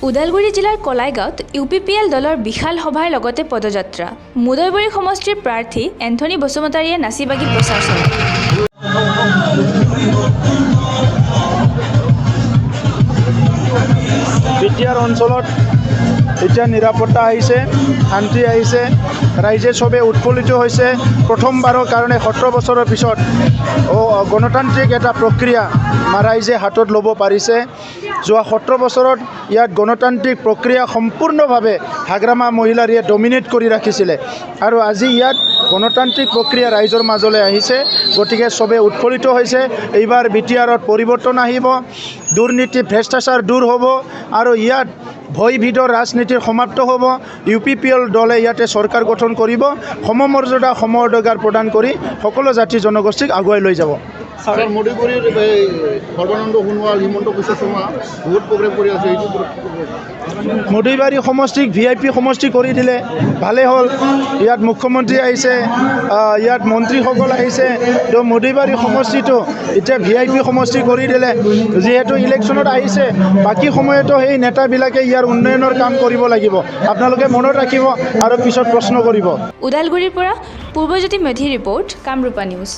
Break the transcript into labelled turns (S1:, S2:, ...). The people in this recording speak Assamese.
S1: ওদালগুৰি জিলাৰ কলাইগাঁৱত ইউপিপিএল দলৰ বিশাল সভাৰ লগতে পদযাত্ৰা। মুদৈবৰী সমষ্টিৰ প্ৰাৰ্থী এন্থনী বসুমতাৰীয়ে নাচি বাগি প্ৰচাৰ চলায়।
S2: বিটিআৰ অঞ্চলত এতিয়া নিৰাপত্তা আহিছে, শান্তি আহিছে, ৰাইজে চবে উৎফুল্লিত হৈছে। প্ৰথমবাৰৰ কাৰণে 17 বছৰৰ পিছত গণতান্ত্ৰিক এটা প্ৰক্ৰিয়া ৰাইজে হাতত ল'ব পাৰিছে। যোৱা 17 বছৰত ইয়াত গণতান্ত্ৰিক প্ৰক্ৰিয়া সম্পূৰ্ণভাৱে হাগ্ৰামা মহিলাৰীয়ে ডমিনেট কৰি ৰাখিছিলে আৰু আজি ইয়াত গণতান্ত্ৰিক প্ৰক্ৰিয়া ৰাইজৰ মাজলৈ আহিছে। গতিকে চবে উৎফুল্লিত হৈছে। এইবাৰ বিটিআৰত পৰিৱৰ্তন আহিব, দুৰ্নীতি ভ্ৰষ্টাচাৰ দূৰ হ'ব আৰু ইয়াত ভয় ভীতৰ ৰাজনীতিৰ সমাপ্ত হ'ব। ইউপিপিএল দলে ইয়াতে চৰকাৰ গঠন কৰিব, সমমৰ্যাদা সম অধিকাৰ প্ৰদান কৰি সকলো জাতি জনগোষ্ঠীক আগুৱাই লৈ যাব।
S3: ছাৰ, মদুইবাৰীৰ এই সৰ্বানন্দ সোণোৱাল, হিমন্ত বিশ্ব শৰ্মা বহুত প্ৰগ্ৰেম কৰি আছে, এইটো ওপৰত কি ক'ব?
S2: মুদৈবাৰী সমষ্টিক ভিআইপি সমষ্টি কৰি দিলে, ভালেই হ'ল। ইয়াত মুখ্যমন্ত্ৰী আহিছে, ইয়াত মন্ত্ৰীসকল আহিছে। তো মুদৈবাৰী সমষ্টিটো এতিয়া ভিআইপি সমষ্টি কৰি দিলে। যিহেতু ইলেকশ্যনত আহিছে, বাকী সময়তো সেই নেতাবিলাকে ইয়াৰ উন্নয়নৰ কাম কৰিব লাগিব। আপোনালোকে মনত ৰাখিব আৰু পিছত প্ৰশ্ন কৰিব।
S1: ওদালগুৰিৰ পৰা পূৰ্বজ্যোতি মেধিৰ ৰিপৰ্ট, কামৰূপা নিউজ।